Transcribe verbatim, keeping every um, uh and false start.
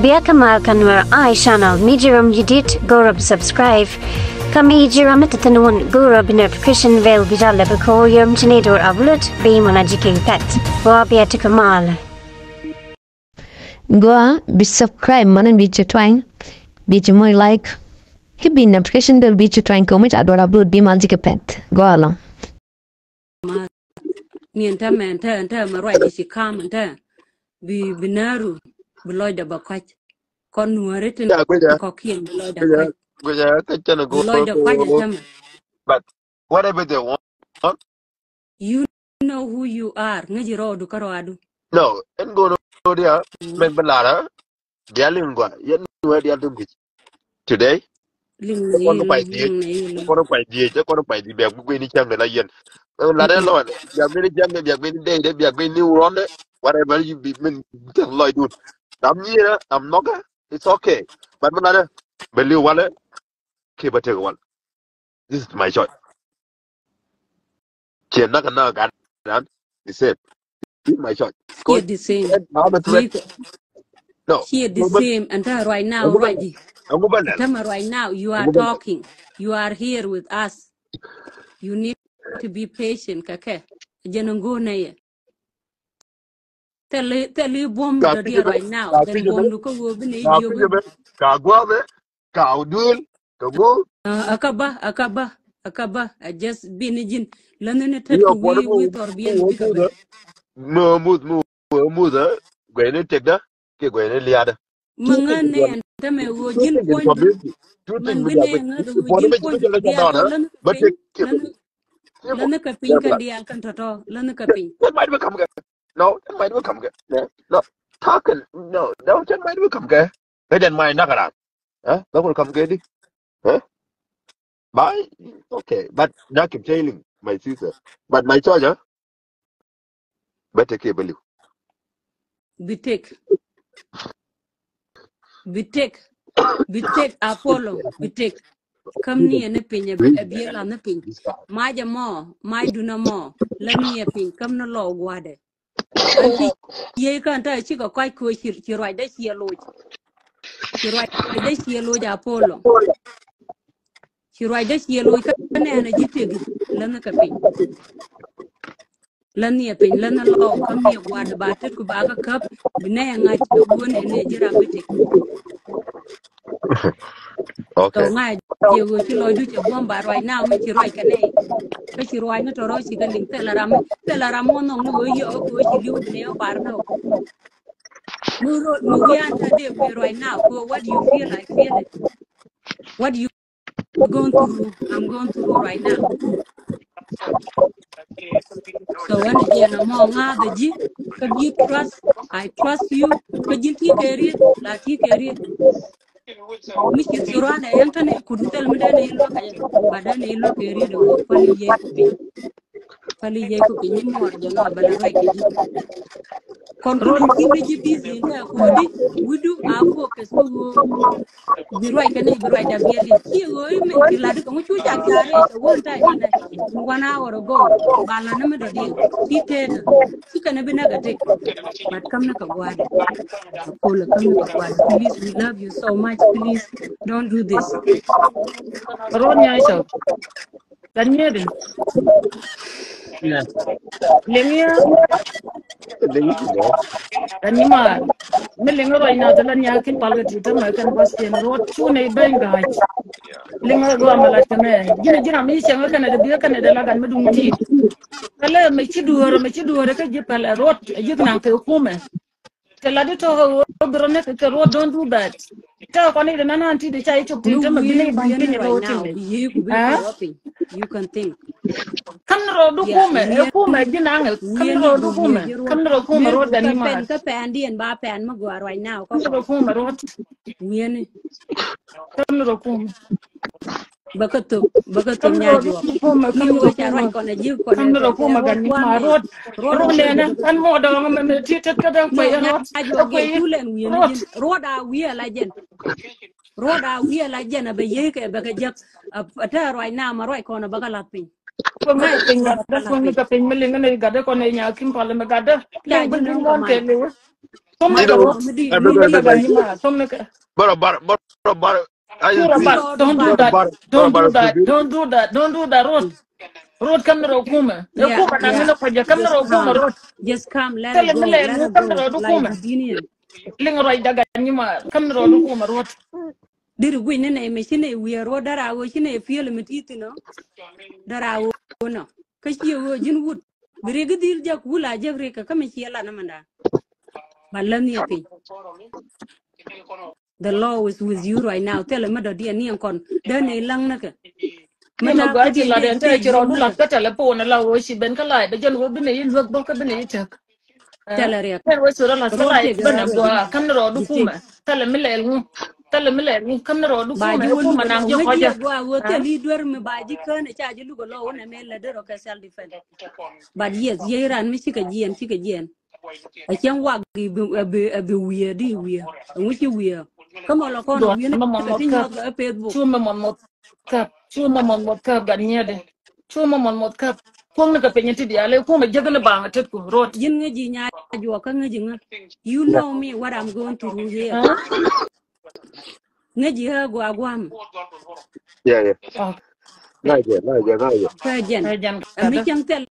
Bia kä mal kä Nuer Eye Channel, mi ji̱ ram ji̱ dit go̱o̱rä bi subscribe. Kä mi ji̱ ram mi te thi̱n wun go̱o̱rä bi notification bell bi jal lɛ bi ko̱o̱r yom ci ni do̱r upload bi mɔna ji̱ ki̱n pɛt. Gua bia ti kä mal. Gua bi subscribe mɔna bi ci twany, bi ci moc like. Ki bi notification bell bi ci twany kɛ mi ca do̱r upload bi mal ji̱ ki̱n pɛt. Gua lɔ. Ma ni ɛn täämɛ, ɛn täämɛ, ɛn täämɛ ruac di ci kam ɛn täämɛ. Bi, bi naaru, bi lɔcdɛ bɛ kɔc. Kɔn Nuääri tin kɔkiɛn bi lɔcdɛ kɔc. Bi lɔcdɛ kɔc ɛn täämɛ. But whatever they want. You know who you are. Ŋäci rɔɔdu kä rɔɔdu. No, ɛn go̱o̱r rɔɔdu ya, mɛn bi lar, diaal in gua, yɛn Nuäär diaal tin guic. Today, liŋ na kɔn yil, pay dhiec, liŋ na yil. Kɔn pay dhiec, kɔn pay dhiec, biak bi guic ni cäŋ de la yɛn. Lat ɛ lɔn, biak bi ni cäŋ de, biak bi ni dey de, biak bi ni rɔn de, whatever you be, min, tɛn lɔcdun. Nam nyier, nam nɔk, it's okay. But mi lat ɛ, bɛ li̱w walɛ, kiɛ bɛ tek wal. This is my choice. Ciɛ nak na gat dan the same. This is my choice. Ciɛ the same. No. Ciɛ the same. And tell right now, right? Tell me right now, you are talking. You are here with us. You need to be patient, kake. Jɛn ŋo̱o̱ nɛ yɛ. Thɛli, thɛli buɔ̱m dɔ̱diɛ right now. Thɛli buɔ̱m du kä ɣöö bi nɛ jiök. Ka gua̱a̱mɛ, ka duël, ka ŋo̱o̱. Ɛ kä bä, ɛ kä bä, ɛ kä bä. Ɛ just bi ni ji̱n. Läni ni tet kɛ wi̱i̱, wi̱i̱ thɔr bi ɛn bi kä bä. Mɛ muth, mɛ muth, ɛ guɛy ni tekdä kiɛ guɛy ni liaadä. Mä ŋän nɛ ɛn tämɛ ɣöö ji̱n puɔ̱nydu. Mɛn bi nɛ ŋäth ɣöö ji̱n puɔ̱nydu. Bia tɔ läni kɛ piny, läni kɛ piny kɛn diaal kɛn tɔ̱tɔ̱, läni kɛ piny. Tɛn mac bi ka̱m kɛ. No, tɛn mac bi ka̱m kɛ. No. Ta̱kɛn, no, no, tɛn mac bi ka̱m kɛ. Kä jɛn mac nak ran. Ɛ bä kun ka̱m kɛ di. Ɛ bye. Okay, but now keep telling my sister. But my choice, ɛ bɛ tek kiɛ bɛ li̱w. Bi tek. Bi tek. Bi tek, Apollo, bi tek. Käm ni ɛ ni piny, ɛ bi ɛ la̱th ni piny. Mac ɛmɔ, macdun ɛmɔ, lä ni ɛ piny, käm ni lɔw gua̱dɛ. Ɛn ci yiey kän ta̱a̱ cikɛ kɔc köö ci, ci ruacdä ciɛ loc. Ci ruacdä ciɛ loc, Apollo. Ci ruacdä ciɛ loc kä nɛɛnɛ ji̱ tëk, läni kɛ piny. Läni ɛ piny, läni lɔw, käm ni ɛ gua̱dɛ ba tet ku ba kä käp, bi nɛ ɛ ŋa̱c ɛ guɔ̱n ɛ ni ɛ ji̱ ram bi tëk. Okay. Tɔ ŋa̱c jiɛ ɣöö ci lɔcdu cɛ buɔ̱m ba ruac now mi ci ruac kɛ nɛy. Kä ci ruac ni tɔ̱ rɔ̱ ci kɛ liŋ thilɛ ram mi, thilɛ ram mi wä nhɔk ni ɣöö yɔk kä ɣöö ci li̱w bi nɛ ɣöö bar ni ɣöö. Mi ruɔ̱t mi wi̱i̱ an ta̱ dee wi̱i̱ ruac now kɛ ɣöö what you feel, I feel it. What you going through, I'm going through right now. So when again, I'm on other G, could you trust? I trust you. Could you take care of it? La take care of it. Mi ci thurä nɛ yɛn tɛn i̱ kut thil mi dee nɛ i̱ luäk kɛ yɛn. Ba dee nɛ i̱ luäk kɛ riet ɛ wä päli yey ku piny. Päli yey ku piny ni muɔɔr jɛ ŋa bɛ la ruac kɛ ji̱. Kɔn ku luny thi̱n ni ji̱ busy ni ɛ kuɔdi wi̱du a focus mi ɣöö. Bi ruac kɛ ni bi ruac da biɛl i̱ ci ɣöö i̱ min ci lat i̱ kɛ ŋu cu cak ca rɛy cɛ wä in ta̱a̱ ji̱ nɛ. In one hour ago ba la ni mi dɔ̱diɛn ci tëëkä. Ci kɛn bi näk a tek. But käm ni kɛ gua̱a̱dɛ. Akol, käm ni kɛ gua̱a̱dɛ. Please, we love you so much. Please don't do this. Ruɔ̱n nya̱a̱ cɔk. Kan nyieedin. Liŋ ya. Kan nyi maar. Mi liŋ ruac na thil an ya kin pal kɛ ti tämɛ kɛn bas tiɛn ruɔt cu nɛ ben ga̱a̱c. Liŋ ruac gɔaa mɛ lat kɛ mɛ. Ji̱n ji̱n am yi cɛŋ kɛn ɛ dee bi kɛn ɛ dee la gan mi duŋ ti. Kɛ lɛ mɛ ci duɔ̱ɔ̱r mɛ ci duɔ̱ɔ̱r kɛ ji̱ pɛl ɛ ruɔt ɛ ji̱ naŋ kɛ kumɛ. Te lat di tɔ̱ ɣöö bi rɔ näk kɛ ruɔt, don't do that. Tɛ kɔn i̱ di nan an ti di ca i̱ cop tin tämɛ bi ni ba̱ny piny ɛ ɣöö tin di. You can think. Kän rɔ du kumɛ ɛ kumɛ ji̱ naŋ ɛ kän rɔ du kumɛ. Kän rɔ kumɛ ruɔt dani ma. Kä pɛn diɛn ba pɛn mi gɔaa ruac now. Kän rɔ kumɛ ruɔt. Wieni. Kän rɔ kumɛ. Bä kä thok, bä kä thok nya juɔk. Ni wä ca ruac kɔn a ji̱ kɔn a thok. Ruɔt, ruɔt nɛ nɛ an mɔ dɔŋ mɛ mɛ ti tet kä dɛŋ kuɛ ruɔt. Nya juɔk yɛ kulɛn wi̱i̱ ni ji̱n. Ruɔt a wi̱i̱ a la jɛn. Ruɔt a wi̱i̱ a la jɛn a bɛ yey kɛ bɛ kɛ jek. A tɛ ruac na ma ruac kɔn a bä kä lath piny. Kuɛ mi piny gatdä, kuɛ mi kɛ piny mi liŋ ni gatdä kɔn a nya kim pal mi gatdä. Liŋ bi liŋ wan kɛ liwä. Thom ni kɛ ruɔ̱t. Thom ni kɛ ruɔ̱t. Bara bar, bara bar. Bara bar. Don't do that. Don't do that. Don't do that. Don't do that. Ruɔ̱t. Ruɔ̱t, kam ni rɔ kumɛ. Ɛ kumɛ na ŋinɛ kɔjɛ. Kam ni rɔ kumɛ ruɔ̱t. Just come, let it go. Let it go. Kam ni rɔ du kumɛ. Liŋ ruac daga ni ma. Kam ni rɔ du kumɛ ruɔ̱t. Diri guic ni nɛy mi ci nɛy wiee ruɔ̱t dara ɣöö ci nɛy piöl mi ti thin ɔ. Dara ɣöö nɔ. Kä ci ɣöö ji̱n wut. Bi rik dhil jek wul a jek rik kä mi ciɛ lat ni mɛnda. Ba läth ni a piny. The law is with you right now. Thilɛ mi dɔ̱diɛn ni ɛn kɔn dee nɛy läŋ ni kɛ. Mi la gɔaa ti la den te ci rɔ du la kä telephone la ɣöö ci ben kä la bɛ jɛn ɣöö bi nɛy luäk bä kä bi nɛy cäk. Thilɛ riɛk. Kɛn wec ci rɔ la kä la bä nɛ gua kam ni rɔ du kumɛ. Thilɛ mi lɛl ŋu. Thilɛ mi lɛl ŋu kam ni rɔ du kumɛ. Ɛ kumɛ naŋ ji̱ kɔcä. Gua ɣöö thil i̱ duer mi ba ji̱ kään ɛ ca ji̱ luk ɛ lɔ wun ɛ mɛ lɛ derɔ kɛ self defense. But yes, yey ran mi cikɛ jiɛn, cikɛ jiɛn. A cieŋ wak i̱ bi, i̱ bi, i̱ bi wiee di wiee. Ɛŋu ci wiee. Kä mɔ lɔ kɔn wiee ni kɛ ti nyuɔth ɛ Facebook. Cu mɛ mɔn mɔth käp. Cu mɛ mɔn mɔth käp gat nyiɛɛdi. Cu mɛ mɔn mɔth käp. Kuɔŋni kɛ piny ti diaal ɛ kumɛ jek ni baŋ tet ku ruɔ̱t. Ji̱n ŋäci nya juɔk kä ŋäci ŋä. You know me what I'm going through here. Ŋäci ɣä gua guam. Yeah, yeah. Ŋa̱c jɛ, ŋa̱c jɛ, ŋa̱c jɛ. Kɛ jɛn. Kɛ jɛn. Ɛ mi cäŋ thil.